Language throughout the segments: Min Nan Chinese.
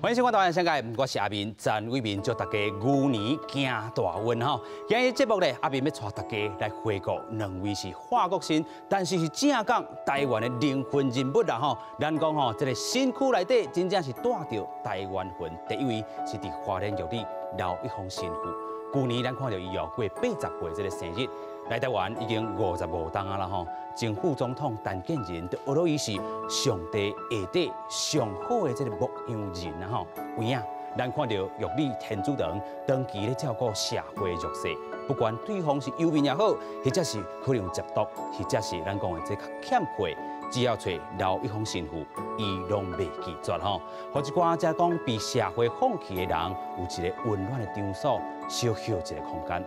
歡迎收看《台灣聲界》，我是阿明，陳偉民，祝大家牛年行大運吼。今日節目咧，阿明欲帶大家來回顧兩位是華國神，但是是正港台灣的靈魂人物啦吼。咱講吼，這个身軀內底真正是帶著台灣魂。第一位是佇花蓮玉里劉一峰神父，舊年咱看著伊哦過80歲這个生日。來台灣已經55冬啊啦吼，前副總統陳建仁就學伊是上帝下底上好的這个牧羊人啊吼。有影，咱看著玉里天主堂長期咧照顧社會弱勢，不管對方是遊民也好，或者是可能有吸毒，或者是咱講的這較欠缺，只要揣劉一峰神父，伊攏袂拒絕吼。予一寡才講被社會放棄的人，有一个溫暖的場所，小歇一个空間。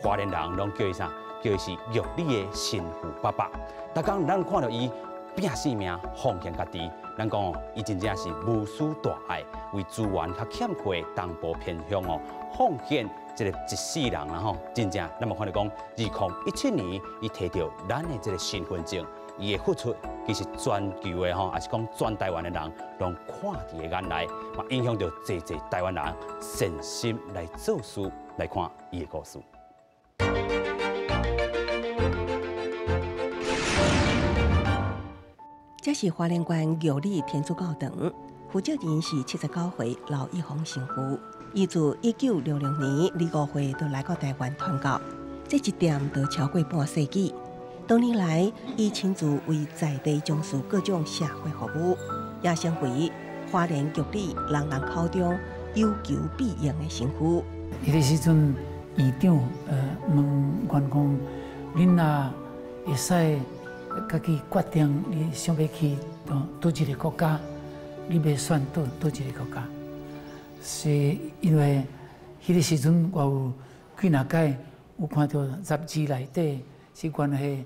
花蓮人攏叫伊啥？叫伊是玉里的神父爸爸。逐工咱看著伊拼性命奉獻家己，咱講哦，伊真正是無私大愛，為資源較欠缺的東部偏鄉哦，奉獻這个一世人啊吼，真正咱嘛看著講，2017年伊提著咱的這个身份證，伊的付出其實全球的吼，抑是講全台灣的人攏看佇咧眼內，嘛影響著濟濟台灣人善心來做事，來看伊的故事。這是花蓮縣玉里天主教堂，負責人是79歲劉一峰神父。伊自1966年25歲就來到台灣傳教，這一踮就超過半世紀。多年來，伊親自為在地從事各種社會服務，也成為花蓮玉里人人口中有求必應的神父。彼个時陣，院長問阮講：恁若會使家己決定，你想欲去佗一个國家，你欲選佗一个國家？是因為彼个時陣我有幾若擺有看著雜誌內底是關係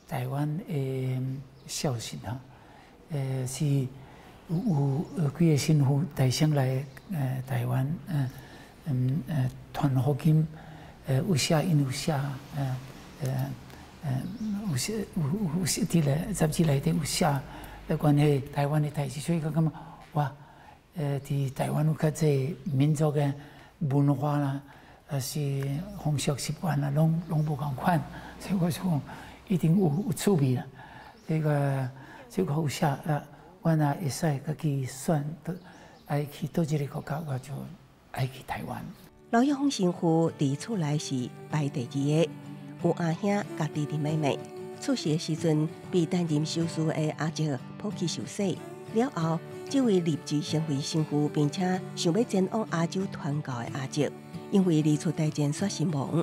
台灣的消息哈，是有幾个神父代先來台灣，傳福音，有寫𪜶有寫，有寫有有寫佇咧雜誌內底有寫有關係台灣的代誌，所以我感覺哇，佇台灣有較濟民族的文化啦，抑是風俗習慣啦，攏無仝款，所以我想一定有趣味啦。這個有寫啊，我若會使家己選，愛去佗一个國家，我就愛去台灣。劉一峰神父佇厝內是排第二個，有阿兄佮弟弟妹妹。出世的時陣，被擔任修士的阿叔抱去受洗。了後，這位立志成為神父，並且想欲前往亞洲傳教的阿叔，因為二次大戰煞身亡。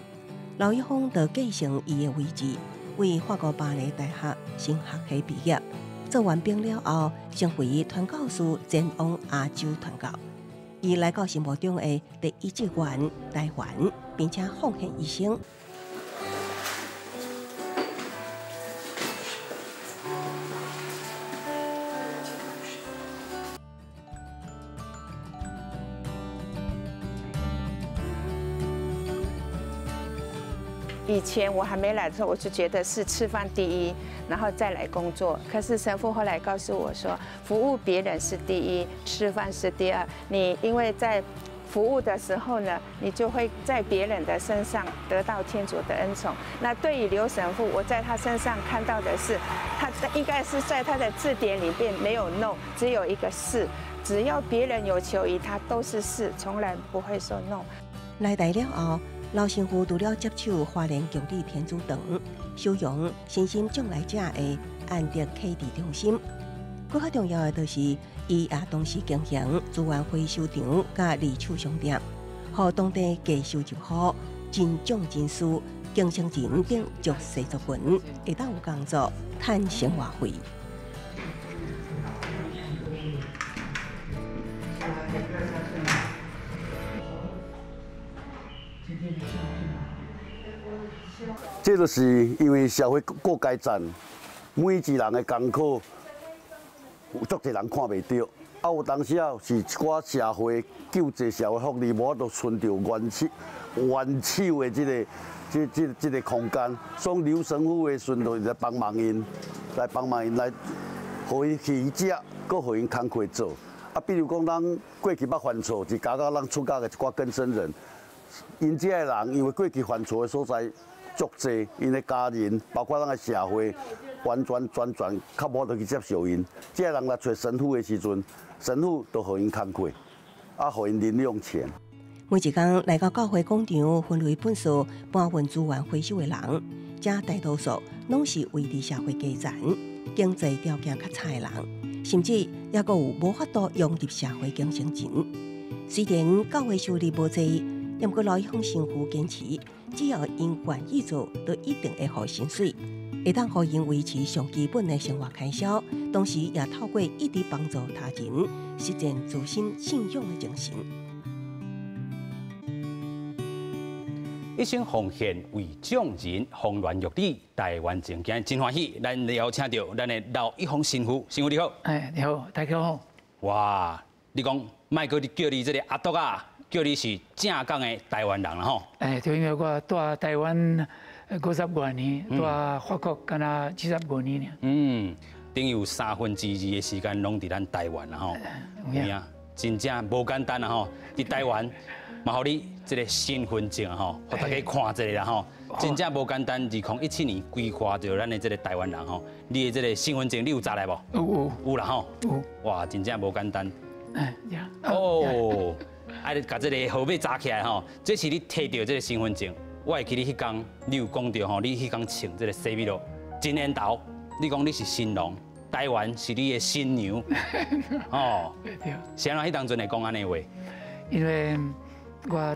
劉一峰就繼承伊的位置，為法國巴黎大學神學系畢業。做完兵了後，成為傳教士，前往亞洲傳教。伊來到心目中的第一志願台灣，並且奉獻一生。以前我還沒來的時候，我就覺得是吃飯第一，然後再來工作。可是神父後來告訴我說，服務別人是第一，吃飯是第二。你因為在服務的時候呢，你就會在別人的身上得到天主的恩寵。那對於劉神父，我在他身上看到的是，他應該是在他的字典裡面沒有 no，只有一個是。只要別人有求於他，都是是，從來不會說 no。來台了後，劉神父除了接手花蓮玉里天主堂，收容身心障礙者的安德啟智中心，閣較重要的就是，伊也同時經營資源回收場佮二手商店，予當地低收入戶、真障人士、更生人等弱勢族群會當有工作、趁生活費。這就是因為社會各階層，每一人的艱苦，有足濟人看袂著。啊，有當時啊是一寡社會救濟、社會福利無法度存著原始的這個空間，所以劉神父的時陣就來幫忙𪜶，來幫忙𪜶來，予伊去食，閣予𪜶工課做。啊，比如讲，咱过去捌犯错，是加到咱出家的一寡更生人，𪜶這个人因为过去犯错的所在足濟，𪜶的家人，包括咱的社会，完全全全較無法度去接受𪜶。這个人來揣神父的時陣，神父都予𪜶工課，啊，予𪜶零用錢。每一工來到教會廣場分類糞埽、搬運資源回收的人，遮大多數攏是位佇社會基層、經濟條件較差的人，甚至猶閣有無法度融入社會更生人。雖然教會收入無濟，毋過劉一峰神父堅持，只要𪜶願意做，就一定會予薪水，會當予𪜶維持上基本的生活開銷。同時，也透過一直幫助他人，實踐自身信仰的精神。一生奉獻為眾人，峰巒玉女，台灣情，今日真歡喜，咱邀請到咱的劉一峰神父，神父你好。哎，你好，大家好。哇，你講莫閣叫你這个阿篤仔，叫你是正港的台灣人啦吼。哎，對，因為我住台灣50外年，住法國敢若75年爾。嗯，等於有2/3的時間攏佇咱台灣啦吼。有影，真正無簡單啦吼，佇台灣。嘛，予你這个身份證吼，予大家看一下啦吼，真正無簡單。2017年規劃著咱的這个台灣人吼，你的這个身份證你有查來無？有有啦吼。有。哇，真正無簡單。哎呀。哦，愛共這个號碼查起來吼，這是你提著這个身份證。我會記你彼工，你有講著吼，你彼工穿這个西米露真緣投，你講你是新郎，台灣是你的新娘。哦。對。是按怎彼當陣會講按呢話？因為我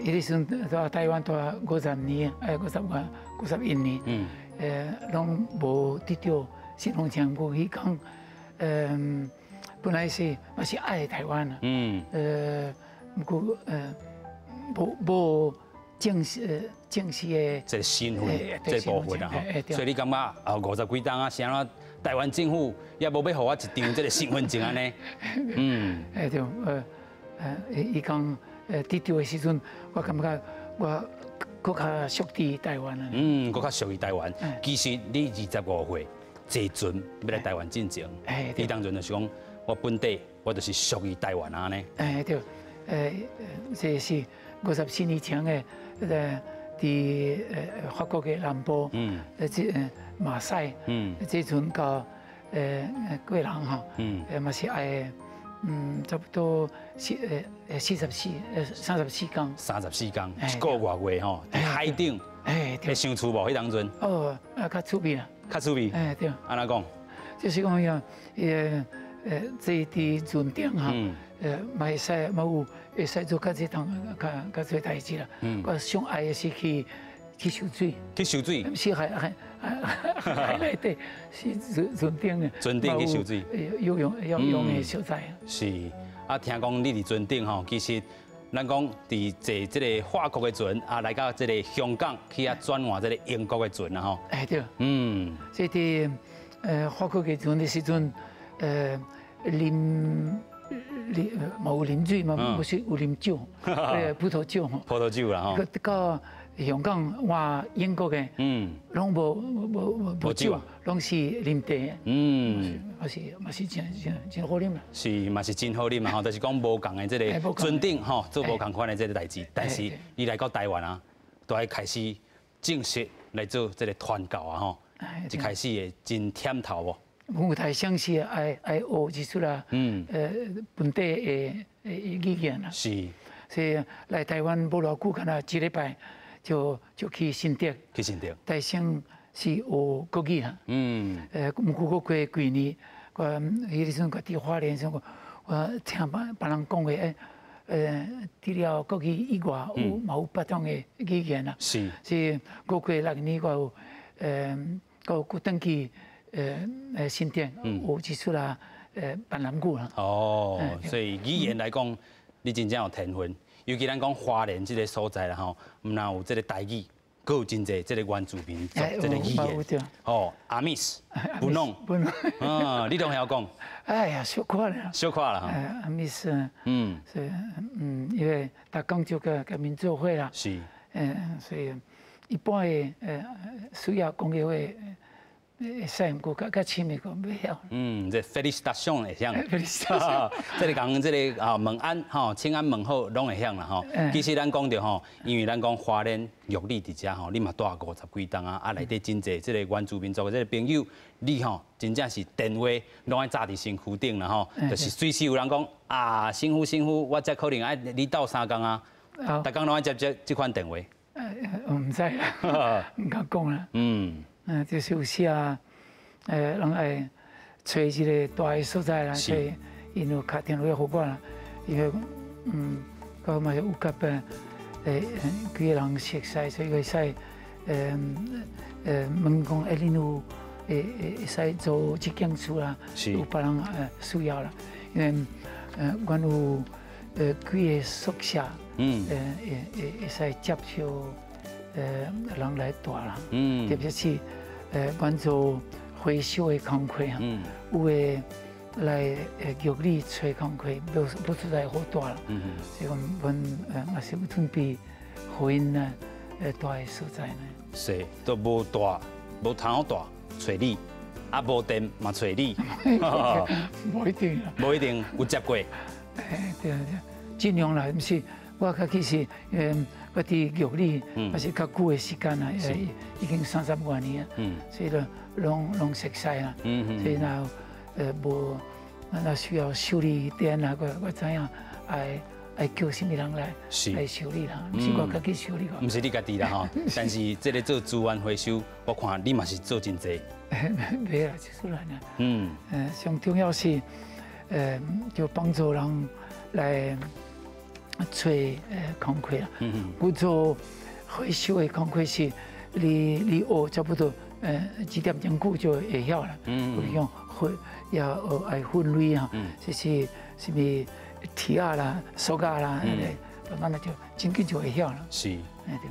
彼个時陣佇台灣住50年，哎，五十外51年，攏無得著身份證。我彼工，本來是嘛是愛台灣啊，毋過無正式的這个身份這部分啊，所以你感覺啊50幾冬啊，是按怎台灣政府也無欲予我一張這个身份證按呢？嗯，哎對，伊講。得著的時陣，我感覺我閣較屬於台灣啊。嗯，閣較屬於台灣。其實你25歲坐船欲來台灣進前，你當陣就是講，我本地我就是屬於台灣啊呢。哎對，這是54年前的，佇法國的南部，這馬賽，這陣到過人吼，嘛是愛。差不多四十四34工。 34工，一個外月吼，佇海頂，會傷趣無？彼當陣。哦，啊，較趣味啦。較趣味。哎，對。按怎講？就是講呀，這佇船頂哈，嘛會使嘛有會使做較濟當較較濟代誌啦。我上愛的是去游水。去游水。毋是海內底，是船頂的。船頂去游水。游泳游泳的所在。是，啊，聽講你佇船頂吼，其實咱講佇坐這个法國的船，啊，來到這个香港去遐轉換這个英國的船啦吼。哎對。這佇法國的船的時陣，啉啉無啉水嘛，無是有啉酒，葡萄酒吼。葡萄酒啦吼。到香港換英國的，攏無酒，攏是啉茶。嘛是真真真好啉啦。是，嘛是真好啉嘛吼，就是講無仝的這个船頂吼，做無仝款的這个代誌。但是你來到台灣啊，都愛開始正式來做這个傳教啊吼。一開始會真忝頭無？我台相信愛愛學一出啦，本地的語言啦。所以來台灣無偌久，敢若一禮拜就去新竹。去新竹。台生是學國語啦。毋過過幾年，我彼個時陣我佇花蓮時陣，我聽別人講話，除了國語以外，有嘛有別種的語言啦。是過6年，我有閣轉去新竹，學一出啦，閩南語啦。哦，所以語言來講，你真正有天分。尤其咱講花蓮這个所在啦吼，毋但有這个台語，閣有真濟這个原住民族這个語言。哦，阿密斯、布農，啊，你攏會曉講？哎呀，小可啦。小可啦。阿密斯，是，因為逐工就共共𪜶做伙啦。所以一般的需要講的話，會使毋過較較深的講袂曉。嗯，這 félicitations 會曉。 félicitations。這個講這個啊問安吼，請安問好攏會曉啦吼。其實咱講著吼，因為咱講花蓮玉里佇遮吼，你嘛住五十幾冬啊，啊內底真濟這個原住民族的這個朋友，你吼真正是電話攏愛紮佇身軀頂啦吼，就是隨時有人講啊，辛苦辛苦，我這可能愛你鬥相共啊，逐工攏愛接這這款電話。毋知啦，毋敢講啦。就是有時啊，人愛揣一個蹛的所在啦，所以𪜶有敲電話予我啦，伊個我嘛有佮幾個人熟似，所以會使問講，恁有會使租這間厝啦，有別人需要啦，因為阮有幾個宿舍，會使接受人來蹛啦，特別是阮做回收的工課啊，有的來玉里揣工課，無無所在好蹛啦，所以講阮嘛是有準備予𪜶呢蹛的所在呢。是，都無蹛，無通好蹛，揣你，啊無電嘛揣你，無一定啦，無一定有接過。對對，盡量啦，毋是我較其實，我佇玉里，也是較久的時間啦，已經三十外年啊，所以就攏熟似啦，所以若無若需要修理電啊，我知影愛愛叫啥物人來來修理啦，毋是我家己修理。毋是你家己啦吼，但是這個做資源回收，我看你嘛是做真濟。袂啦，就是啦。上重要是，就幫助人來揣工課啦。我做回收的工課是，你學差不多幾點鐘久就會曉啦。比如講分要學愛分類啊，這是啥物鐵仔啦、塑膠啦，慢慢就真緊就會曉啦。是，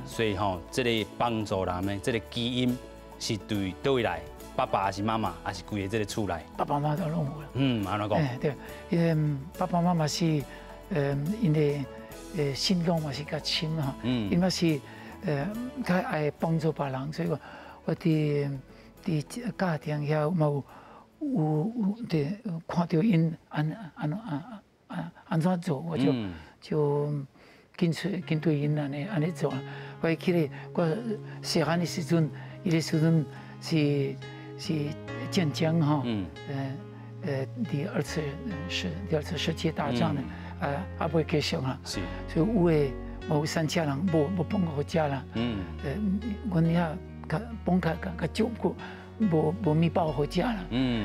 所以吼，這個幫助人的這個基因是對佗位來？爸爸還是媽媽，還是規个這個厝內？爸爸媽媽都攏有啦。按怎講？對，因為爸爸媽媽是，𪜶的信仰嘛是較深哈，𪜶嘛是較愛幫助別人，所以講我佇家庭遐嘛有有有佇看著𪜶按按按按按怎做，我就就緊隨緊對𪜶按呢按呢做。我記得我細漢的時陣，彼個時陣是戰爭哈，第二次世界大戰呢，還未結束啊，所以有的無三家人無無飯予食啦，阮遐較飯較較較少過，無無麵包予食啦，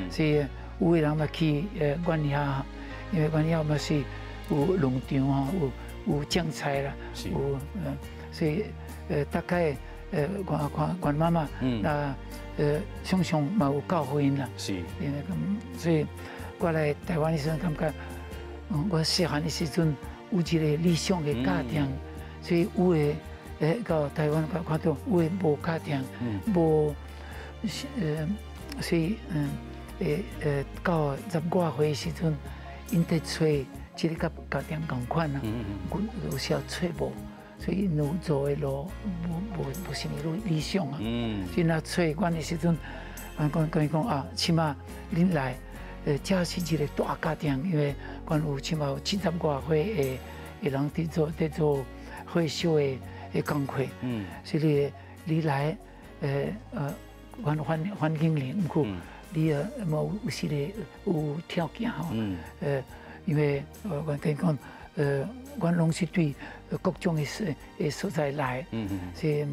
所以有的人嘛去阮遐，因為阮遐嘛是有農場吼，有有種菜啦，有，所以大概阮阮阮媽媽那常常嘛有教誨𪜶啦，因為咁，所以我來台灣的時陣感覺，我細漢的時陣有一個理想的家庭，所以有的到台灣看看到有的無家庭，無所以到十外歲的時陣，𪜶佇揣這個佮家庭仝款啊，有時候揣無。所以𪜶有做的路無無無啥物理想啊。所以若揣阮的時陣，阮講共伊講啊，起碼恁來，這是一個大家庭，因為阮有起碼有七十外歲的的人佇做回收的的工課。所以你來，阮環環境你，毋過你無有時個有條件吼。因為阮共伊講，阮攏是對各種的所的所在來，所以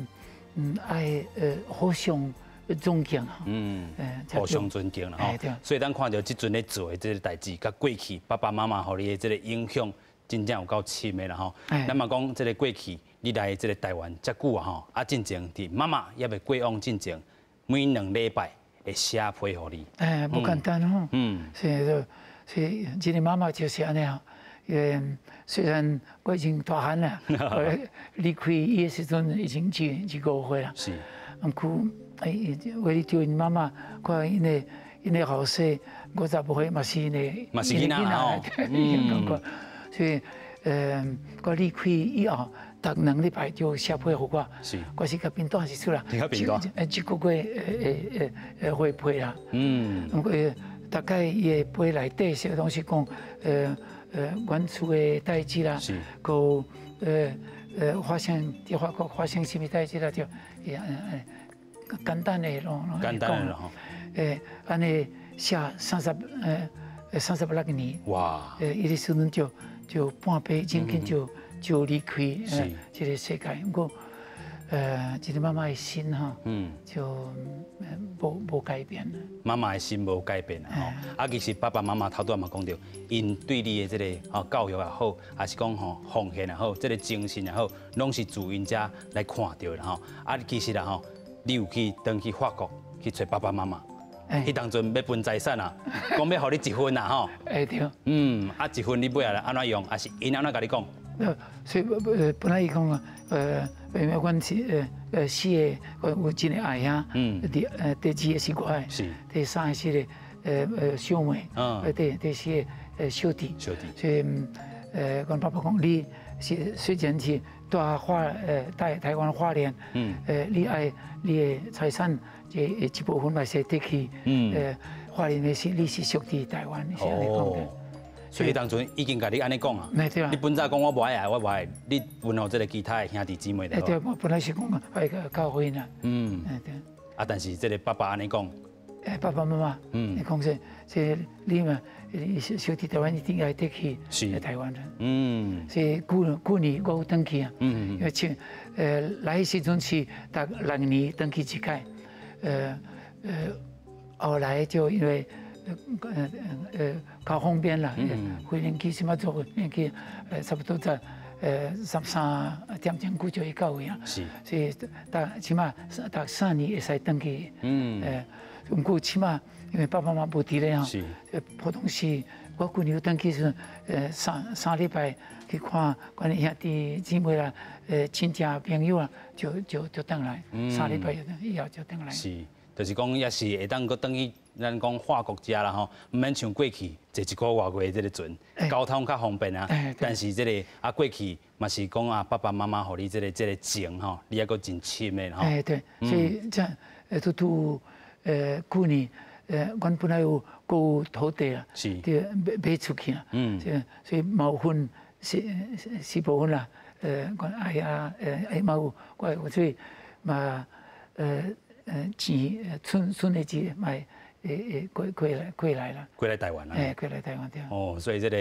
愛互相尊敬啊。互相尊敬啦吼。所以咱看著這陣咧做的這個代誌，佮過去爸爸媽媽予你的這個影響，真正有夠深的啦吼。咱嘛講這個過去，你來這個台灣遮久啊吼，啊進前佇媽媽猶未過往進前，每兩禮拜會寫批予你。無簡單吼。所以就所以這個媽媽就是按呢啊。雖然我已經大漢啦，我離開伊的時陣已經二五歲啦。毋過，為著𪜶媽媽，看𪜶的𪜶的後生55歲嘛是𪜶的，嘛是囡仔吼。所以，我離開以後，逐2禮拜就寫批予我，我是共貧惰是出來，一個月回批啦。毋過大概伊的批內底是攏是講，阮厝的代誌啦，閣發生佇法國發生啥物代誌啦，就簡單的攏簡單的吼。按呢寫36年。哇！伊個時陣就半百真緊就離開這個世界。毋過，這個媽媽的心吼，就無改變。媽媽的心無改變吼。啊，其實爸爸媽媽頭拄仔嘛講著，𪜶對你的這個吼教育也好，還是講吼奉獻也好，這個精神也好，攏是自𪜶遮來看著的吼。啊，其實啦吼，你有去轉去法國去揣爸爸媽媽，彼當陣欲分財產啊，講欲予你一份啦吼。欸對。啊一份你尾仔按怎用，還是𪜶按怎共你講？所以本來伊講因為阮是四個，有一个阿兄，第二個是我的，第三個是小妹，第四個小弟。小弟。所以阮爸爸講，你是雖然是蹛台灣花蓮，你愛你的財產這一部分嘛是得去，花蓮的是你是屬佇台灣，是按呢講的。所以當陣已經共你按呢講啊，你本早講我無愛愛，我無愛，你分予這個其他的兄弟姊妹對。對，我本來是講愛教會呢。對。啊，但是這個爸爸按呢講。爸爸媽媽，你講說，這你嘛，你小弟台灣一定愛得去台灣的。所以舊年我有轉去啊。因為像來時陣是逐6年轉去一擺，後來就因為較方便啦，飛行機什麼坐飛行機，差不多在3點鐘久就會到位啊。所以逐起碼逐3年會使轉去。毋過起碼因為爸爸媽媽無佇咧吼，普通時我舊年有轉去時，三禮拜去看阮兄弟姊妹啦，親戚朋友啊，就轉來，三禮拜以後就轉來。是，就是講也是會當閣轉去咱講法國遮啦吼，毋免像過去坐一個外月這個船，交通較方便啊。但是這個啊過去嘛是講啊爸爸媽媽予你這個情吼，你猶閣真深的吼。欸對，所以這拄舊年，阮本來有閣有土地啊，對，賣出去啊，所以嘛有分四部分啦，阮阿爺嘛有，我有所以嘛，錢存的錢嘛會過來啦。過來台灣啦。欸，過來台灣對。哦，所以這個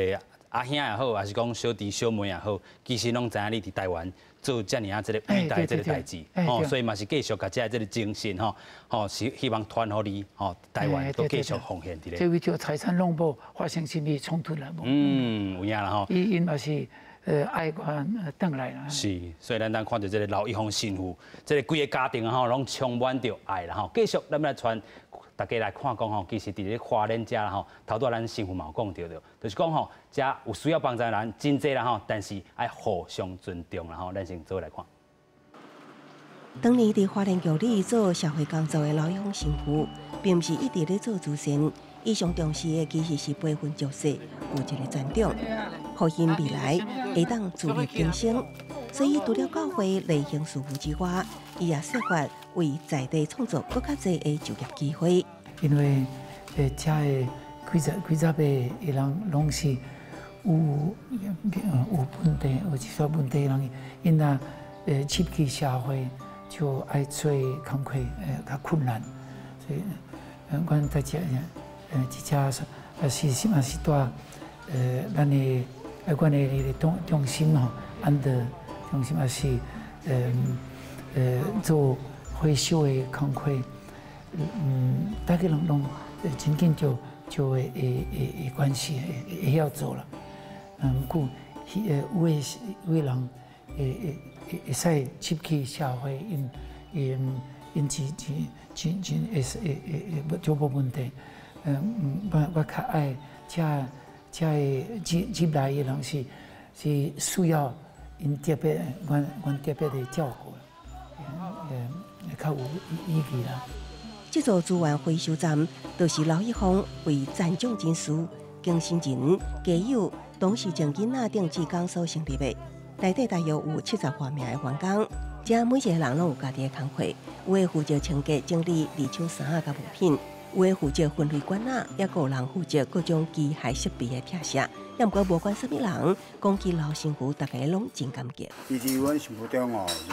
阿兄也好，還是講小弟小妹也好，其實攏知影你佇台灣做遮爾啊這個偉大這個代誌，哦，所以嘛是繼續共這個精神吼，吼是希望傳予你吼，台灣都繼續奉獻佇咧。這為著財產攏無發生啥物衝突啦，無。有影啦吼。伊嘛是愛阮轉來啦。是，所以咱當看著這個劉一峰神父，這個規个家庭吼，攏充滿著愛啦吼。繼續，咱來傳大家來看講吼，其實佇咧花蓮遮啦吼，頭拄仔咱神父嘛有講著著，就是講吼，遮有需要幫助的人真濟啦吼，但是愛互相尊重啦吼，咱先做伙來看。當年佇花蓮轎里做社會工作的劉一峰神父，並毋是一直咧做慈善，伊上重視的其實是培訓弱勢，有一個專長，予𪜶未來會當自力更生。所以除了教會例行事務之外，伊也設法為在地創造閣較濟的就業機會。因為遮的幾十個人攏是有問題，有一些問題人，𪜶若入去社會就愛做工課，較困難。所以，阮在遮這遮是嘛是蹛咱的阮的迄个中心吼，安德中心也是做回收的工課，逐家人攏真緊就會關係會曉做啦。毋過，有的人會使入去社會，𪜶真真真真會會會會就無問題。我較愛遮遮的入來的人是需要𪜶特別，阮特別的照顧，較有意義啦。這座資源回收站，就是劉一峰為殘障人士、更生人、家友、唐氏症囡仔等志工所成立的。內底大約有70外名的員工，遮每一个人攏有家己的工課，有的負責清潔整理二手衫佮物品，有的負責分類罐仔，抑閣有人負責各種機械設備的拆卸。抑毋過無管啥物人，講起老神父，大家攏真感激。伊佇阮心目中哦是，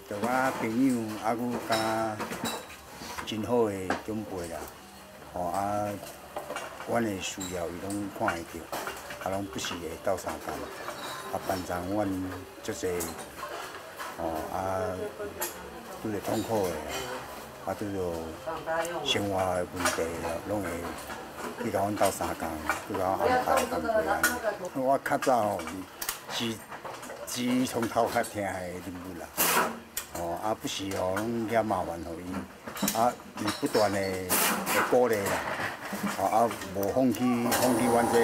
就我朋友，啊，閣佮真好的長輩啦，吼啊，阮的需要伊攏看會著，啊，攏不時會鬥相共，啊，幫助阮足濟，吼啊，拄著痛苦的，啊，拄著生活的問題，攏會去共阮鬥相共，去共阮安排工課按呢。我較早吼是是從頭較疼的人物啦，哦，啊，不時吼攏惹麻煩予伊，啊，伊不斷的會鼓勵啦，哦，啊，無放棄，放棄阮這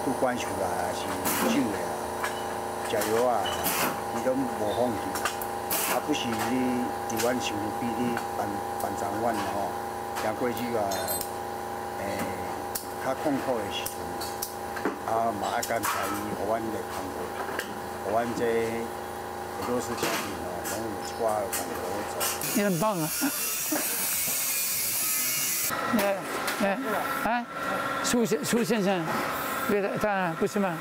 拄管事啦，是酒的啦，食藥啊，伊攏無放棄，啊，不時咧佇阮身邊咧幫幫助阮吼，行過這個較困苦的時陣，啊，嘛愛感謝伊，予阮的工課，予阮這弱勢家庭哦，攏有一寡工課好做。你很棒啊！哎哎哎，蘇先生，別的當然不是嗎？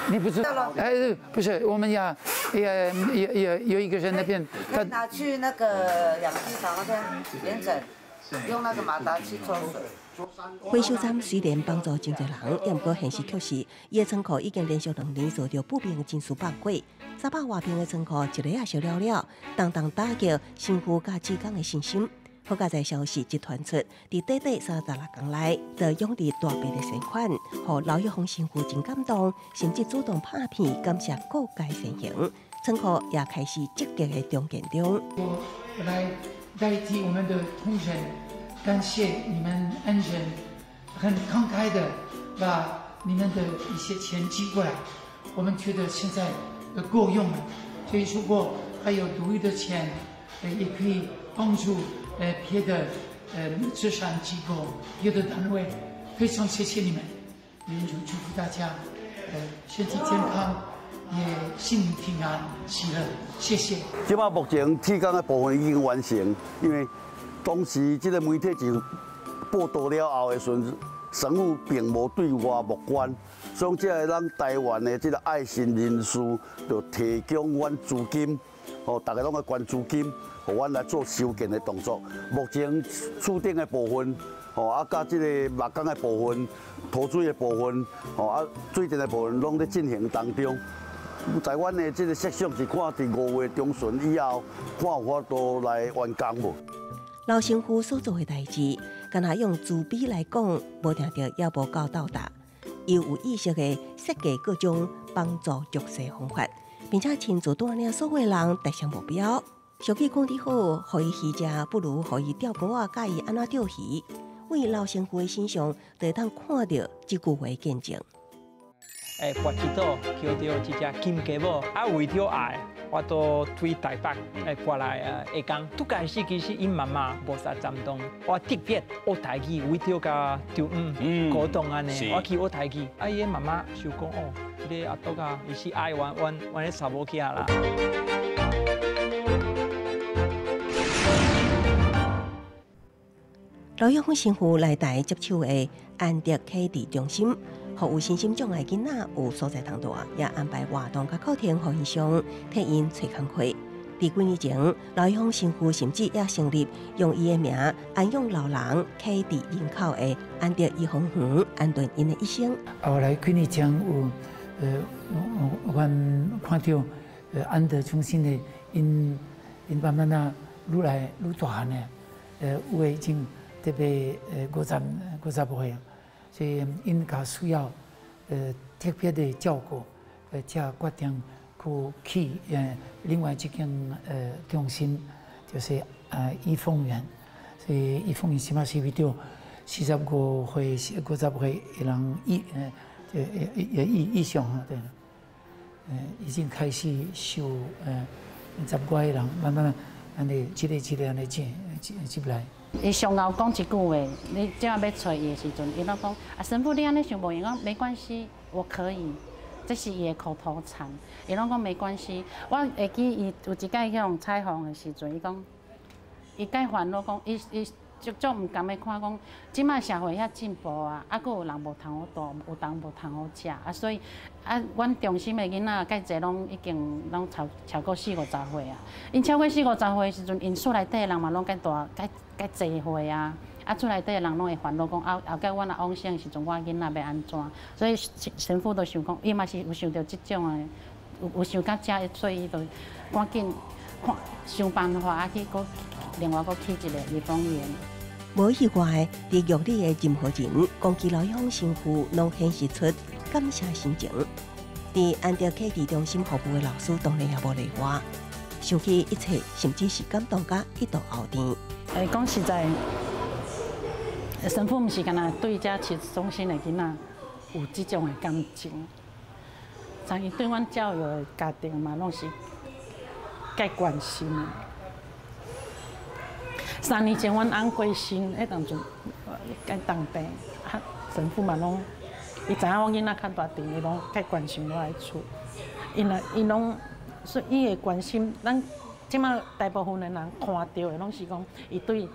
你不知道？哎，不是，我們要也也也有一個人那邊，他拿去那個養雞場那邊連診，用那個馬達去抽水。回收站雖然幫助真濟人，抑毋過現實卻是，伊的倉庫已經連續2年遭著不明真數放火，300外坪的倉庫一下仔燒了了，重重打擊神父佮志工的信心。好佳哉消息一傳出，佇短短36工內，就湧入大筆的善款，予劉玉鳳神父真感動，甚至主動拍片感謝各界善行，倉庫也開始積極的重建中。我來代替我們的同仁，感謝你們恩人，很慷慨的把你們的一些錢寄過來，我們覺得現在夠用了，所以如果還有多餘的錢，也可以幫助別的慈善機構、別的單位，非常謝謝你們，願主祝福大家，身體健康，也心靈平安喜樂，謝謝。這擺目前鐵工的部分已經完成，因為當時這個媒體就報道了後的時陣，神父並無對外募捐，所以這個咱台灣的這個愛心人士就提供阮資金，哦，大家攏愛捐資金，予阮來做修建的動作。目前厝頂的部分，吼啊，佮這個木工的部分、塗水的部分，吼啊，水電的部分，攏咧進行當中。在阮的這個設想是看佇5月中旬以後，看有法度來完工無？老神父所做的代誌，敢若用慈悲來講，無定著猶無夠到達。伊有意識的設計各種幫助弱勢方法，並且親自帶領所有人達成目標。俗語講得好，予伊魚食，不如予伊釣鈎仔，教伊按怎釣魚。為老神父的身上，就會當看著這句話見證。欸，跋祈禱求著一隻金雞母，啊，為著愛，我都對台北欸過來啊下工。拄開始其實𪜶媽媽無啥贊同，我特別學台語，為著佮丈母溝通按呢，我去學台語。啊，伊的媽媽想講哦，這個阿篤啊，伊是愛阮阮阮的查某囝啦。劉玉鳳神父來台接手的安德啟智中心，予有身心障礙囡仔有所在通蹛，也安排活動佮課程予𪜶上，替𪜶揣工課。佇幾年前，劉玉鳳神父甚至也成立用伊的名安養老人、啟智人口的安德頤豐園，安頓𪜶的一生。後來幾年前有，阮看著安德中心的𪜶𪜶慢慢啊愈來愈大漢的，有的已經特別50歲啊，所以𪜶較需要特別的照顧，才決定去另外這間中心，就是頤豐園。所以頤豐園起碼是為著45歲、50歲的人以上啊，對。已經開始收10外個人，慢慢按呢一個一個按呢進進入來。伊上后讲一句话，你这欲揣伊的时阵，伊攏讲啊，神父你按呢想无闲，讲没关系，我可以。这是伊的口头禅，伊攏讲没关系。我会记伊有一摆去予采访的时阵，伊讲，伊介烦恼讲，伊伊足足毋甘欲看讲，这马社会遐进步啊，啊，阁有人无通好住，有人无通好食啊，所以啊，阮中心的囡仔介济拢已经拢超超过四五十岁啊。𪜶超过四五十岁的时阵，𪜶厝内底的人嘛拢较大，较较济岁啊。啊，厝内底的人拢会烦恼讲，后后盖我若往生的时阵，我囡仔欲按怎？所以神父都想讲，伊嘛是有想著这种的，有有想到遮，所以伊就赶紧看想办法去阁另外阁起一个怡丰园。无意外，伫狱里的任何人讲起刘玉峰神父，拢显示出感谢心情。伫安德启智中心服务的老师当然也无例外，想起一切，甚至是感动甲一度喉甜。欸，讲实在，神父毋是干焦对遮启智中心的囡仔有这种的感情，像伊对阮教友的家庭嘛，拢是介关心的。3年前，阮翁过身，彼当阵该重病，啊，神父嘛拢，伊知影我囡仔较大阵，伊拢较关心我的厝。伊若伊拢，所以伊会关心咱。这马大部分的人看到的，拢是讲伊对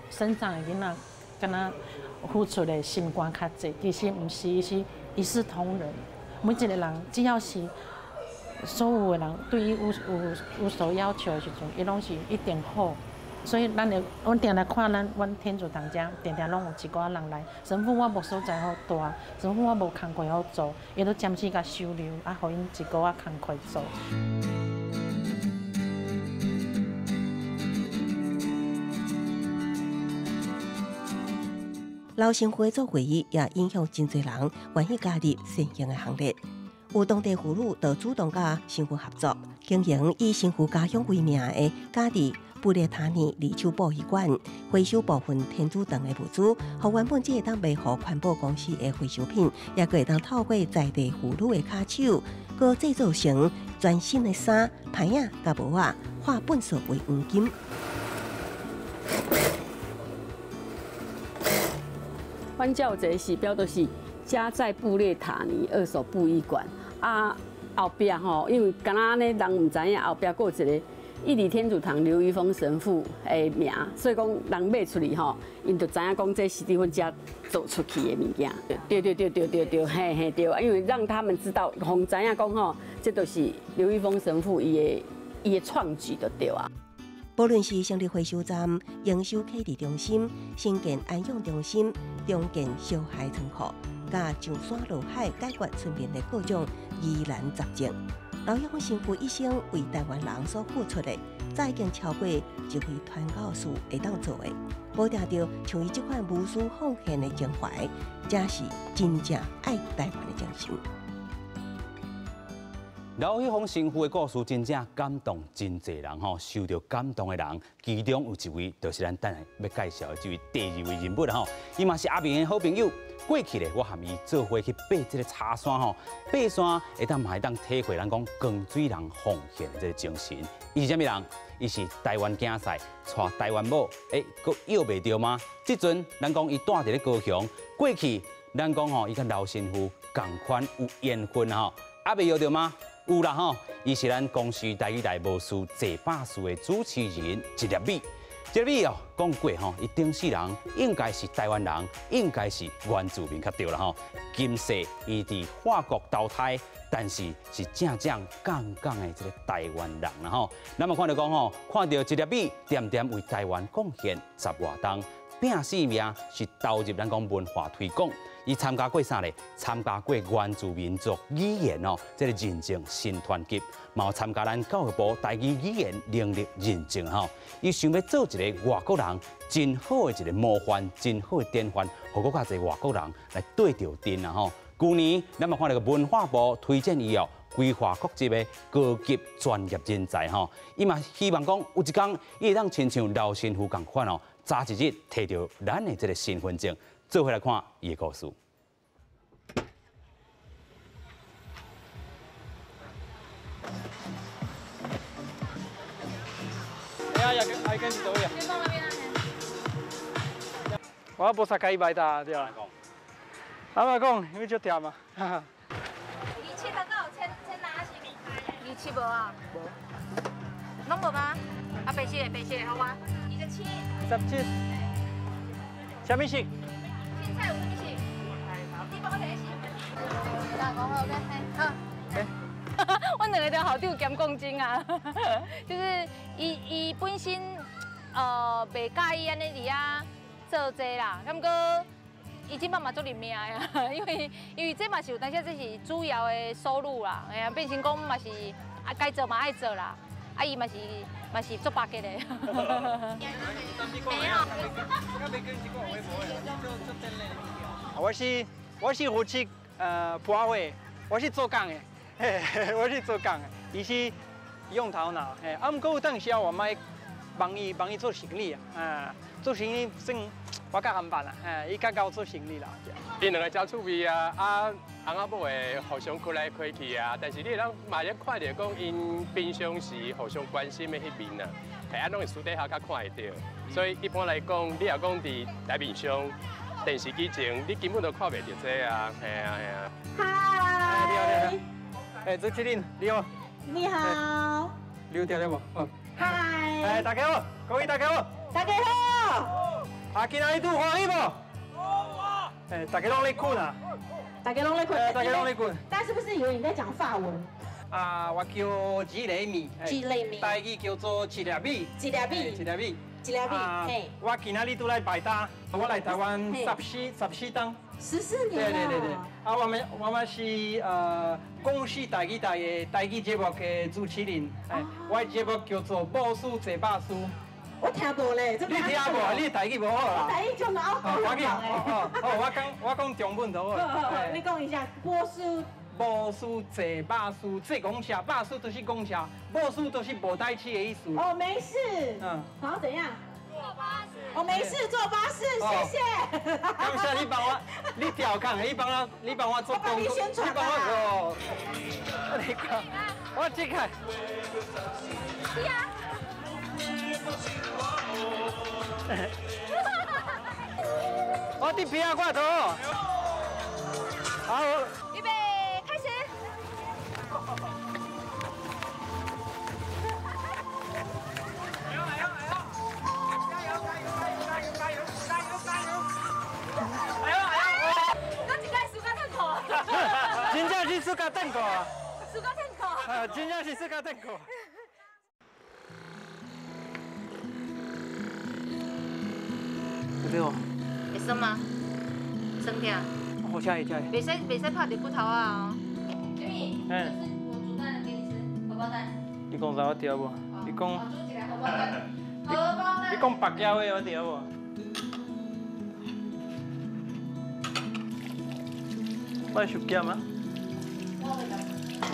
身障的囡仔，敢若付出的心肝较济，其实毋是，伊是一视同仁。每一个人只要是所有的人对伊有所要求的时阵，伊拢是一定好。所以咱会，阮定来看咱，阮天主堂遮，定定拢有一寡人来。神父我无所在好蹛，神父我无工课好做，伊都暂时共收留，啊，予𪜶一个月工课做。刘神父的做会议也影响真济人愿意加入善行的行列。有当地妇女就主动佮神父合作，经营以神父家乡为名的家己布列塔尼二手布艺馆，回收部分天主堂的物资，予原本只会当卖予环保公司的回收品，也阁会当透过在地妇女的跤手，阁制作成全新的衫、牌仔、佮帽仔，化粪扫为黄金。阮遮有一个时标，就是家在布列塔尼二手布艺馆啊，后壁吼，因为敢若按呢人毋知影，后壁阁有一个义理天主堂刘玉峰神父的名，所以讲人买出去吼，𪜶就知影讲这是伫阮遮做出去的物件。对对对对对对，嘿嘿对，因为让他们知道，予知影讲吼，这就是刘玉峰神父伊的创举就对啊。无论是成立回收站、营收启智中心、新建安养中心、重建小孩仓库，佮上山落海解决村民的各种疑难杂症，刘玉峰神父一生为台湾人所付出的，早已经超过一位传教士会当做的。无定著像伊这款无私奉献的情怀，才是真正爱台湾的精神。刘玉峰神父的故事真正感动真济人吼，受到感动的人，其中有一位就是咱等下欲介绍的这位第二位人物吼，伊嘛是阿明的好朋友。过去咧，我和伊做伙去爬这个柴山吼，爬山会当嘛会当体会咱讲光水人奉献的这个精神。伊是啥物人？伊是台湾囝婿，娶台湾某，欸，阁约袂著吗？这阵咱讲伊住伫咧高雄，过去咱讲吼，伊佮刘神父仝款有缘分吼，犹未约著吗？有啦吼，伊是咱公视台语台无事坐百事的主持人一粒米。一粒米哦，讲过吼，伊顶世人应该是台湾人，应该是原住民较对啦吼。今世伊伫法国投胎，但是是正正港港的这个台湾人啦吼。咱嘛看著讲吼，看著一粒米，恬恬为台湾贡献十外冬，拼性命是投入咱讲文化推广。伊参加过啥咧？参加过原住民族语言哦，这个认证新团级，嘛有参加咱教育部台语语言能力认证吼。伊想欲做一个外国人真好的一个模范，真好的典范，予阁较济外国人来对著阵啦吼。旧年咱嘛看著个文化部推荐伊哦，规划国际的高级专业人才吼。伊嘛希望讲有一天，伊会当亲像刘神父仝款哦，早一日提著咱的这个身份证。做伙来看伊的故事。哎呀，跟跟走呀。我無啥佮伊擺搭對啦。阿媽講，因為足忝啊。27頭有千千哪是？27無啊？無。攏無嗎？啊，白色的，白色的，好嗎？27。27。啥物色？凊彩有啥物色？你幫我提一下。大講好，OK，好。阮兩個都校長兼講真啊，就是伊伊本身袂佮意按呢佇遐做這啦，毋過伊這擺嘛足認命的，因為因為這嘛是有當時這是主要的收入啦，哎呀，變成講嘛是啊該做嘛愛做啦，啊伊嘛是嘛是足巴結的。我是我是負責破貨，我是做工的。我是做工的，伊是用頭腦，嘿，啊，毋過有當時啊，我嘛幫伊幫伊做生理啊，啊，做生理算我較含辦啦，嘿，伊較𠢕做生理啦。𪜶兩個誠趣味啊，啊，翁仔某會互相開來開去啊，但是你會當嘛會看著講𪜶平常時互相關心的彼面啊，嘿，啊，攏會私底下較看會著，所以一般來講，你若講佇台面上電視機前，你根本都看袂著這啊，嘿啊嘿啊。嗨。哎，主持人，你好。你好。你有聽到無？嗨。哎，大家好，各位大家好。大家好。啊，今仔日拄歡喜無？哎，大家攏咧睏啊。大家攏咧睏。大家攏咧睏。大家是不是以為你在講法文？啊，我叫吉雷米。吉雷米。台語叫做一粒米。一粒米。一粒米。一粒米。嘿。我今仔日拄來擺搭，我來台灣14冬。14年。對對對對。啊，我們是公視台語台的台語節目的主持人，哎，我的節目叫做《某師坐百師》。我聽無咧，你聽無？你台語無好啦。我台語就老好講的。哦，我講中文就好。好，你講一下，某師。某師坐百師，坐公車，百師就是公車，某師就是無代誌的意思。哦，沒事。嗯。然後怎樣？坐巴士。我沒事，坐巴士，謝謝。感謝你幫我，你調侃，你幫我，你幫我做工，你宣傳幫我做。你看，我這個。是啊。我佇邊仔掛頭。好。預備，開始。真正是暑假转过啊！暑假转过。啊，真正是暑假转过。对哦。會酸嗎？酸疼。好吃會吃。袂使袂使拍佇骨頭啊！哦。嗯。我煮蛋給你吃，荷包蛋。你講啥我聽無？你講。我煮一個荷包蛋。荷包蛋。你講白鳥的我聽無？我會受鹹嗎？好，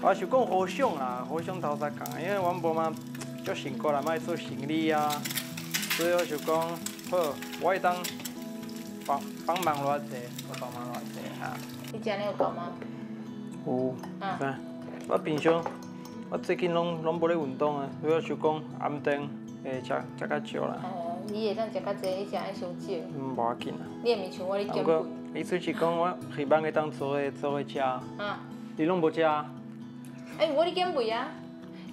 我是講和尚啦，和尚頭三共，因為阮無嘛足辛苦啦，愛做生理啊，所以我就講好，我會當幫幫忙偌濟，我幫忙偌濟哈。你食了有夠嗎？有，嗯。我平常我最近攏無咧運動啊，所以我想講暗頓會食食較少啦。哦，你會當食較濟，你食愛傷少。嗯，無要緊啦。你會毋像我咧減肥？意思是講，我希望會當做伙做伙食。嗯。你攏無食啊？欸，我咧減肥啊！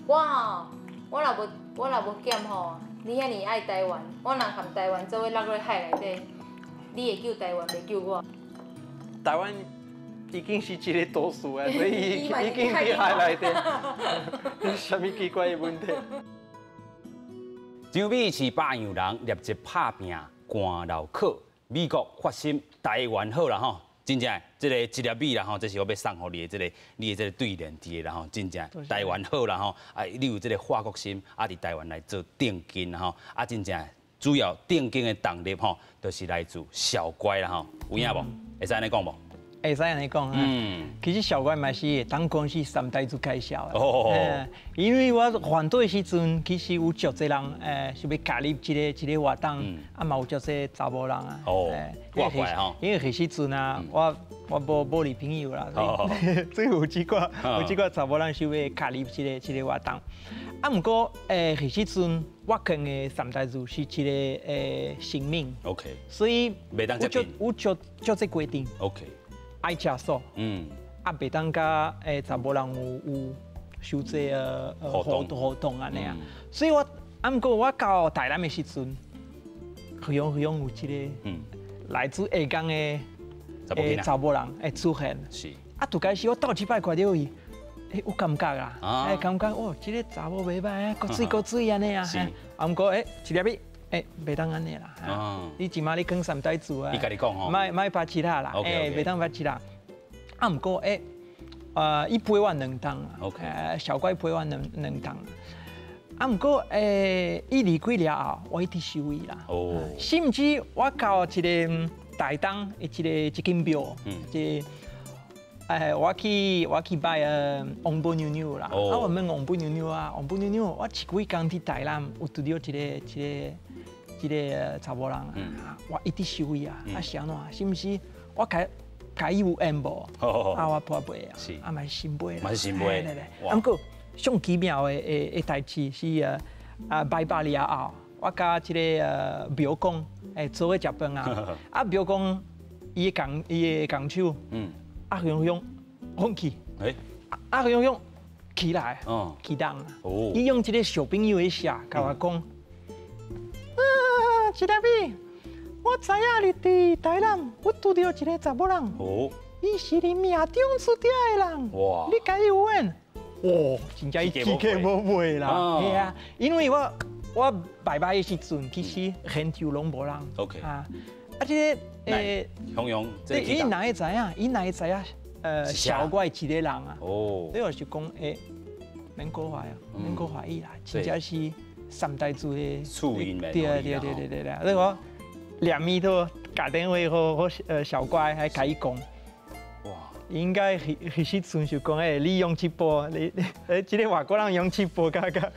我吼，我若無我若無減吼，你遐爾愛台灣，我若含台灣做伙落落海內底，你會救台灣，袂救我。台灣已經是一個都市啊，所以已經佇海內底。啥物奇怪的問題？張美是百樣人立即拍拚官老考，美國發心台灣好啦吼。真正，這個一粒米啦吼，這是我欲送予你的這個，你的這個對聯佇的啦吼，真正台灣好啦吼，啊，你有這個發國心，啊，佇台灣來做定根啦吼，啊，真正主要定根的動力吼，就是來自小乖啦吼，有影無？會使按呢講無？會使按呢講，嗯，其實小乖嘛是當講是三代做介紹的，哦，因為我反對的時陣，其實有足濟人，想欲加入這個這個活動，啊嘛有足濟查某人啊，哦，怪怪吼，因為彼時陣啊，我無女朋友啦，所以有幾個查某人想欲加入這個這個活動，啊，毋過彼時陣我囥的三太子是一个神明。 所以袂當接近。有足足這規定。 愛食素。啊，袂當佮查某人有傷濟活動活動按呢啊。所以我啊，毋過我到台南的時陣，忽然忽然有一个來自下港的查某人會出現。啊，拄開始我頭一擺看著伊，有感覺啦，感覺哦，這个查某袂䆀，閣媠閣媠按呢啊。啊，毋過一粒米，袂當按呢啦。你這馬你囥三太子啊。伊共你講吼。莫莫拍七仔啦，袂當拍七仔。啊，毋過伊陪我兩冬啊，小乖陪我兩冬。啊，毋過伊離開了後，我一直想伊啦。甚至我到一个台東的一間廟，一我去拜王母娘娘啦。啊，我問王母娘娘啊，王母娘娘，我這幾工佇台南有拄著一个查某人啊，我一直想伊啊，啊是按怎？是毋是我共伊有緣無？啊，我破袂啊，啊嘛是神飛啦，嘛是神飛。對對。啊，毋過上奇妙的代誌是拜拜了後，我佮這个廟公做伙食飯啊，啊廟公伊的仝手，啊雄雄放棄，啊雄雄起來，起動，伊用這个小朋友的聲共我講，啊，一粒米，我知影你佇台南，我拄著一个查某人，伊是你命中注定的人，你共伊有緣，哦，真正伊起雞母袂啦，係啊，因為我拜拜的時陣，其實現場攏無人啊，啊這个雄雄，伊哪會知影？伊哪會知影？小怪一個人啊，所以我就講，免閣懷啊，免閣懷疑啦，真正是三太子的賜姻緣。對對對對對對，所以我兩面都打電話予小乖，還共伊講。哇！應該彼時陣就講，你勇氣波，你這个外國人勇氣波，佮佮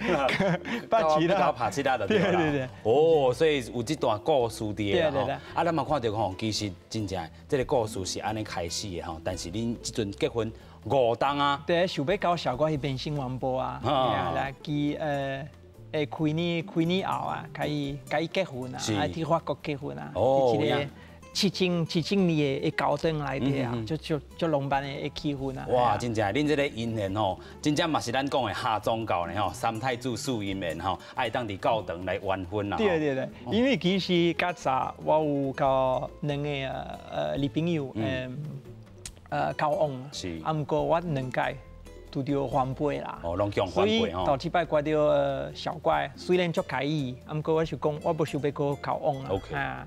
拍起啦，拍起啦就對對對。哦，所以有這段故事佇咧吼。啊，咱嘛看著吼，其實真正這个故事是按呢開始的吼。但是恁這陣結婚五冬啊。對，想欲到小乖彼邊新聞報啊，來記開年後啊，共伊結婚啊，啊，佇法國結婚啊，這个70年的教堂內底啊，足足足浪漫的氣氛啊！哇，真正，恁這个姻緣吼，真正嘛是咱講的哈宗教呢吼，三太子賜姻緣吼，會當佇教堂來完婚啦。對對對，因為其實較早我有佮兩個女朋友交往，啊，毋過我兩屆拄著反背啦。哦，攏共反背吼。所以頭一擺看著小乖，雖然足喜伊，啊，毋過我想講，我無想欲閣交往啊。啊。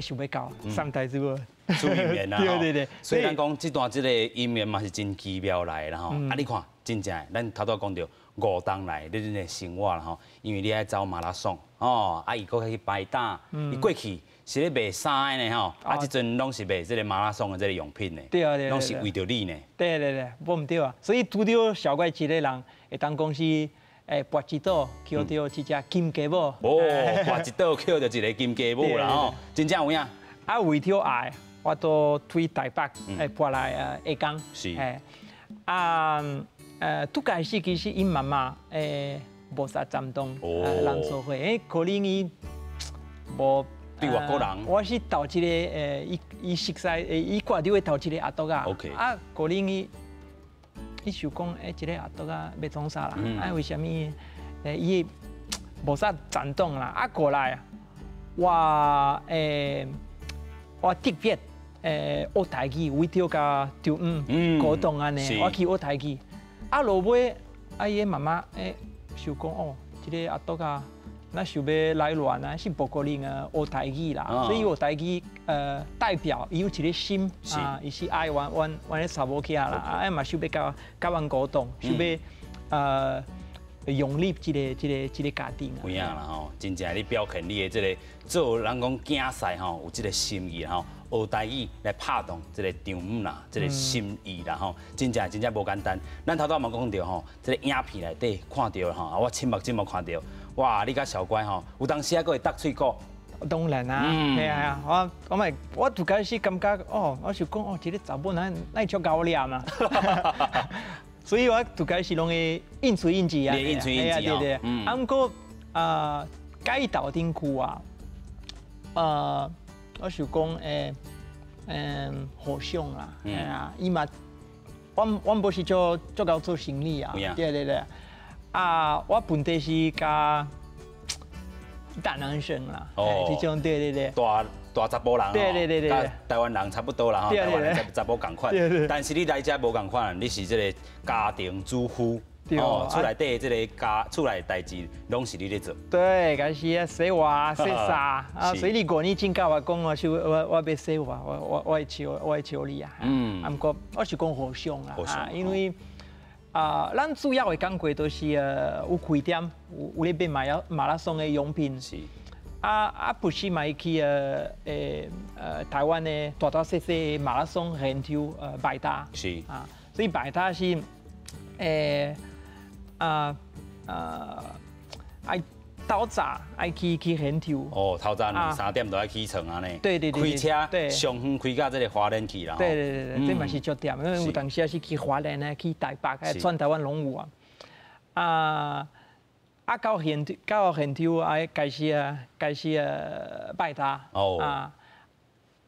想欲到三太子賜姻緣啦，對對對。所以咱講這段這个姻緣嘛是真奇妙來啦吼。啊，你看，真正咱頭拄講著五冬來你恁的生活啦吼，因為你愛走馬拉松哦，啊伊閣去排膽，伊過去是咧賣衫的呢吼，啊這陣攏是賣這个馬拉松的這个用品的，對啊對，攏是為著你呢。對對對，無毋對啊。所以拄著小怪一个人會當講是。跋一倒抾著一隻金雞母。哦，跋一倒抾著一个金雞母啦吼，真正有影。啊，為著愛，我都對台北搬來下港。是。啊，拄開始其實𪜶媽媽無啥贊同，人做伙，可能伊無對外國人。我是頭一个伊熟似，伊掛著的頭一个阿篤仔。 啊，可能伊。伊想講，這个阿篤仔欲創啥啦？啊，為啥物？伊無啥贊同啦。啊，過來，我特別學台語，為著佮丈姆溝通按呢，我去學台語。啊，落尾，啊，伊的媽媽想講，哦，這个阿篤仔，若想欲來亂啊，是無可能啊學台語啦。所以學台語，代表伊有一个心啊，伊是愛阮阮的查某囝啦，啊嘛想欲佮阮溝通，想欲融入這个家庭。有影啦吼，真正你表現你的這个做人講囝婿吼，有這个心意吼，學台語來拍動這个丈姆啦，這个心意啦吼，真正真正無簡單。咱頭拄嘛講著吼，這个影片內底看著吼，我親目親目看著，哇！你佮小乖吼，有當時還閣會搭喙鼓。當然啊，係啊，我咪我拄開始感覺哦，我想講哦，這个查某哪會足𠢕念啊？所以我拄開始攏會應喙應舌啊，應喙應舌。對對。啊，毋過啊，佮伊鬥陣久啊，我想講互相啦，哎呀，伊嘛，阮無是做做𠢕做生理啊，對對對。啊，我本底是較大男生啦，哦，這種對對對。大大查埔人，對對對對，佮台灣人差不多啦，吼，台灣人查埔仝款，但是你來遮無仝款，你是這個家庭主婦，哦，厝內底這個家厝內代誌攏是你咧做。對，開始啊洗碗、洗衫啊，所以你過年前佮我講，我說我欲洗碗，我會笑你啊。啊，毋過我是講互相啊，因為啊，咱主要的工課都是有開店，有咧賣馬拉松的用品。是。啊，不時嘛會去台灣的大大細細馬拉松現場擺攤。是。啊，所以擺攤是愛透早愛去現場。哦，透早兩三點就愛起床按呢。對對對。開車上遠開到這個花蓮去啦。對對對對，這嘛是足忝，因為有當時啊是去花蓮啊，去台北啊，全台灣攏有啊。啊，到現場啊，開始啊擺攤。哦。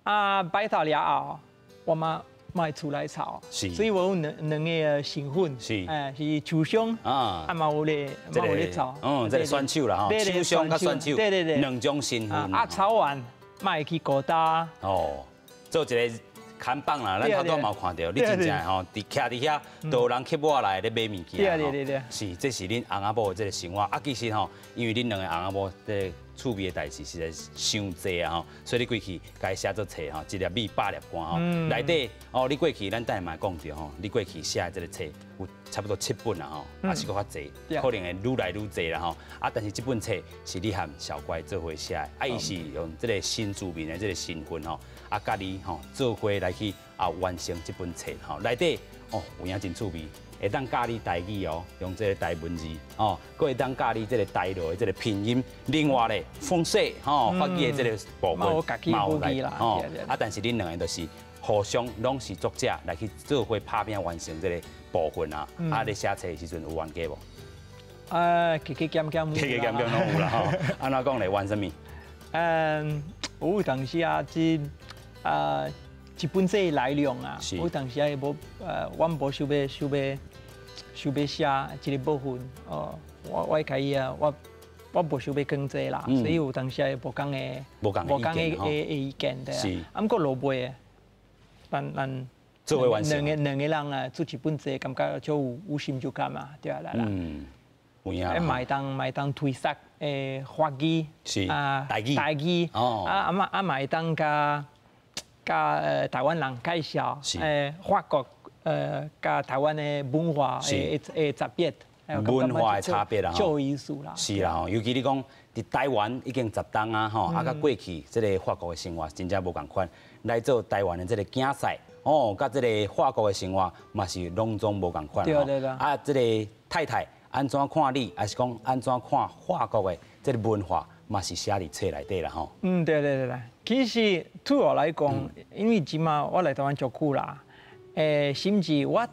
啊，擺攤了後，我嘛會出來炒。是。所以我有兩個身份。是。哎，是廠商。啊。啊嘛有咧，嘛有咧炒。嗯，這個選手啦吼，廠商佮選手。對對對。兩種身份。啊，炒完嘛會去顧擔。哦，做一個看板啦，咱頭拄嘛有看著，你真正吼，佇徛佇遐，都有人去抹來咧買物件。對對對。是，這是恁翁仔某的這個生活。啊，其實吼，因為恁兩個翁仔某這個趣味的代誌實在是傷濟啊吼，所以你過去共伊寫做冊吼，一粒米百粒汗吼。內底哦，你過去咱等下嘛會講著吼，你過去寫的這個冊有差不多七本啊吼，抑是閣較濟，可能會愈來愈濟啦吼。啊，但是這本冊是你和小乖做伙寫的，啊，伊是用這個新住民的這個身份吼，啊，佮你吼做伙來去啊完成這本冊吼。內底哦有影真趣味，會當教你台語哦，用這個台文字哦，閣會當教你這個台語的這個拼音。另外咧，風水吼，法語的這個部分嘛有來吼。啊，但是恁兩個就是互相攏是作者來去做伙拍拚完成這個部分啊。啊，咧寫冊的時陣有冤家無？加加減減，加加減減攏有啦吼。按怎講咧？冤啥物？有當時啊，這啊。一本冊的內容啊，有當時啊，無阮無想欲寫這個部分哦，我會伊啊，我無想欲講這啦，所以有當時啊，無仝的無仝的意見的。是。啊，毋過落尾，咱做伙完成。兩個人啊，做一本冊，感覺足有成就感啊，對啊，來啦。有影。嘛會當推捒法語。是。啊，台語。台語。哦。啊嘛會當佮台灣人介紹法國佮台灣的文化的差別，文化的差別啦，有意思啦。是啦吼，尤其你講佇台灣已經十冬啊吼，啊，佮過去這個法國的生活真正無仝款，來做台灣的這個競賽哦，佮這個法國的生活嘛是攏總無仝款。對對對。啊，這個太太按怎看你，抑是講按怎看法國的這個文化，嘛是寫佇冊內底啦吼。嗯，對對對對。其實對我來講，因為這馬我來台灣足久啦，甚至我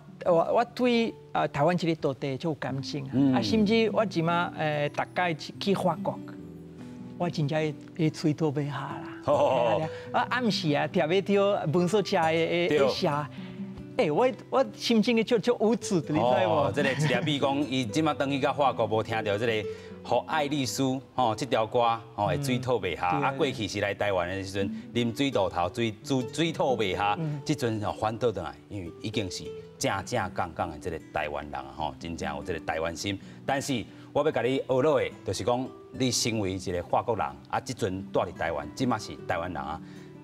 對台灣這個土地就有感情啊，甚至我這馬逐擺去法國，我真正會喙吐欲下啦。啊，暗時啊，聽欲著文說車的聲。我心情會足有滋，你知無？這個一粒米講，伊這馬轉去到法國，無聽著這個《予愛麗絲》吼，這條歌吼會水吐袂下。啊，過去是來台灣的時陣，啉水渡頭水吐袂下。這陣吼反倒轉來，因為已經是正正港港的這個台灣人啊，吼，真正有這個台灣心。但是我欲共你學落的，就是講你身為一個法國人，啊，這陣蹛佇台灣，這馬是台灣人啊，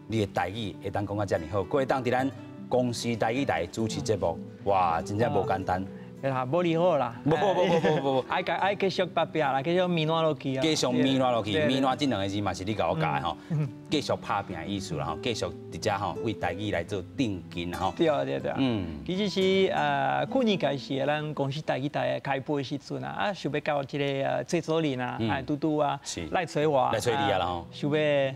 你的台語會當講甲遮爾好，閣會當佇咱公視台語台主持節目，哇，真正無簡單。啦，無離好啦。無無無無無無，愛繼續拍拚啦，繼續面爛落去啊。繼續面爛落去，面爛這兩個字嘛是你共我教的吼。繼續拍拚的意思啦吼，繼續佇遮吼為台語來做頂勁啦吼。對啊對對。其實是去年開始，咱公視台語台開播的時陣啊，啊想欲到這個製作人啊，啊拄拄啊，來揣我，來揣你啊啦吼。想欲。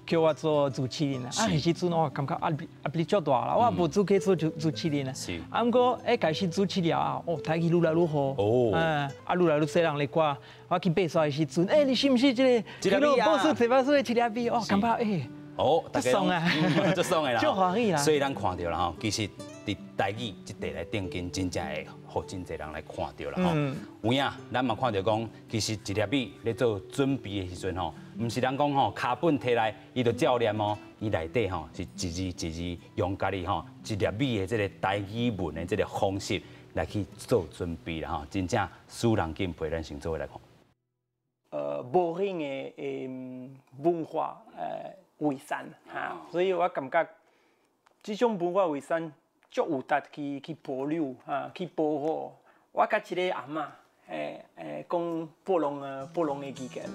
叫我做主持人啊，啊，彼时阵我感觉压力足大啦，我无资格做主持人啊。啊，毋过开始主持了后，哦，台语愈来愈好，哦，啊，愈来愈济人咧挂。我去爬山的时阵，欸，你是毋是这个？博士、提巴斯的一粒米，哦，感觉欸，哦，大家爽啊，足爽的啦，足欢喜啦。所以咱看著啦吼，其实伫台语这块来顶紧，真正会予真济人来看著啦吼。有影，咱嘛看著讲，其实一粒米咧做准备的时阵吼，毋是人讲吼，卡本提来，伊就照念哦。伊内底吼是一字一字用家己吼一粒米的这个台语文的这个方式来去做准备啦吼，真正使人敬佩，咱先做伙来看。无形的文化遗产哈，所以我感觉这种文化遗产足有值去保留哈，去保护。我佮一个阿嬷，讲布隆的语言，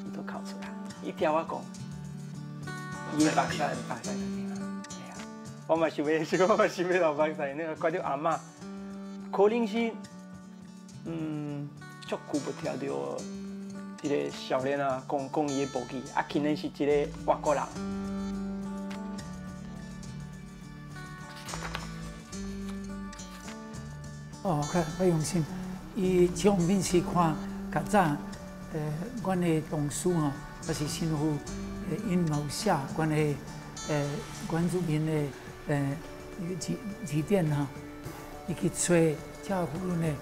伊都哭出来，伊听我讲，伊目屎目屎就我嘛想欲，我嘛想欲流目屎，那个看著阿嬷，可能是足久无听著一个少年啊，讲讲伊的母语，啊，竟然是一个外国人。哦，较较用心。伊这方面是看较早，阮的同事吼，抑是神父，𪜶嘛有写关于原住民的字典吼，伊去揣这部分的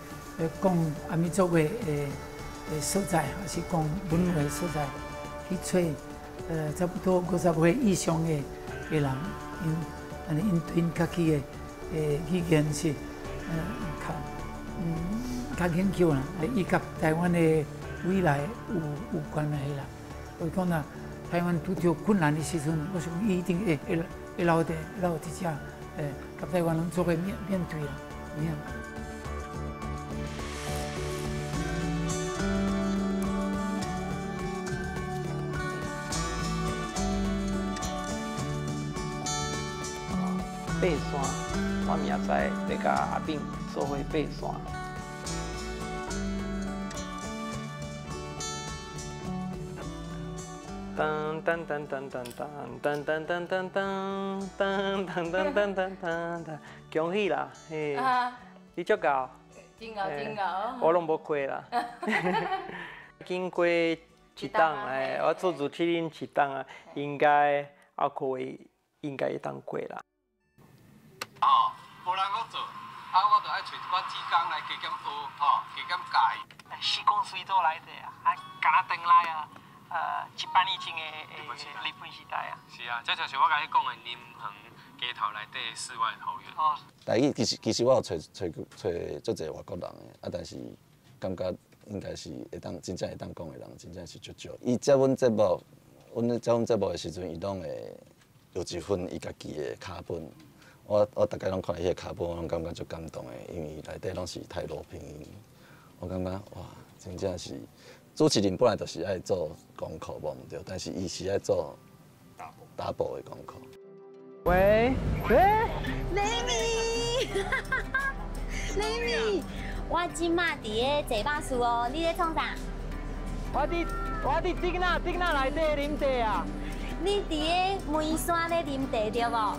讲阿美族的所在，还是讲文化所在，去揣差不多50岁以上的人，𪜶按呢𪜶对𪜶家己的语言是较研究啦，伊佮台湾的未来有关系啦。所以讲啦，台湾拄著困难的时阵，我想伊一定会留伫遮，佮台湾人做伙面对啦，有影。爬山，我明仔载欲佮阿炳做伙爬山。噔噔噔噔噔噔噔噔噔噔噔噔噔噔噔噔，恭喜啦！嘿，你足𠢕，真𠢕真𠢕。我拢无过啦。经过一冬，哎，我做主持人一冬啊，应该后个月应该会当过啦。哦，无人阁做，啊，我就爱揣一寡志工来加减学，吼，加减教伊。时光随倒来的啊，敢若转来啊，700年前的日本时代啊。是啊，这就是我共你讲的林园街头内底的世外桃源。哦。台语其实我有揣足济外国人的，啊，但是感觉应该是会当真正会当讲的人，真正是足少。伊接阮节目，阮咧接阮节目的时阵，伊拢会有一份伊家己的脚本。我逐摆拢看伊迄个脚本，我拢感觉足感动的，因为内底拢是泰罗拼音。我感觉哇，真正是主持人本来就是爱做功课，无毋对，但是伊是爱做 double 的功课。喂喂，雷米，雷米，我这马伫咧坐巴士哦，你咧创啥？我伫顶仔顶仔内底啉茶啊。你伫咧梅山咧啉茶对无？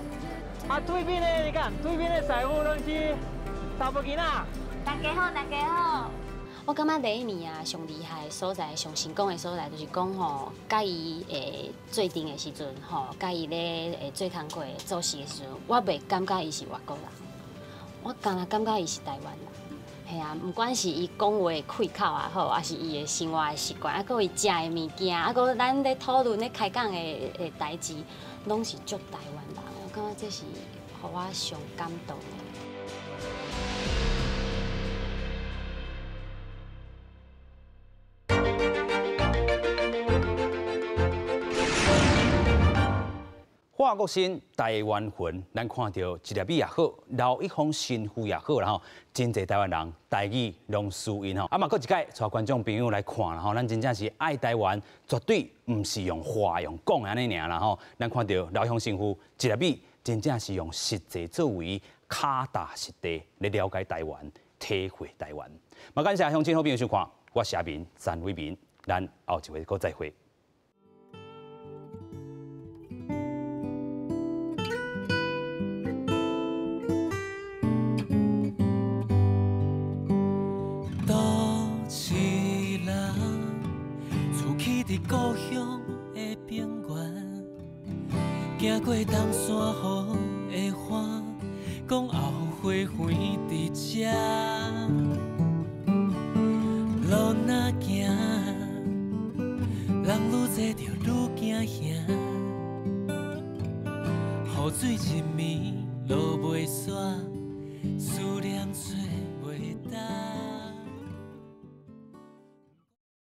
啊，对面的你看，对面的师傅拢是查某囡仔。大家好，大家好。我感觉雷米啊，上厉害的所在，上成功的所在，就是讲吼，佮伊会做阵的时阵，吼，佮伊咧会做工课做事的时阵，我袂感觉伊是外国人，我敢若感觉伊是台湾人。嘿啊，毋管是伊讲话的开口也好，抑是伊的生活的习惯，啊，阁伊食的物件，啊，阁咱咧讨论咧开讲的代志，拢是足台湾人。我感觉这是予我上感动的。华国新台湾魂，咱看著一粒米也好，刘一峰神父也好啦吼，真济台湾人台语拢输𪜶吼。啊嘛，阁一摆带观众朋友来看啦吼，咱真正是爱台湾，绝对毋是用话用讲按呢尔啦吼。咱看著刘一峰神父一粒米，真正是用实际作为，脚踏实地来了解台湾，体会台湾。嘛，感谢乡亲好朋友收看，我是阿明，陈伟民，咱后一回阁再会。佇故鄉的平原，行過冬山河的花，講後花園佇這。路若行，人愈濟就愈驚嚇，雨水一暝落袂煞，思念揣袂焦。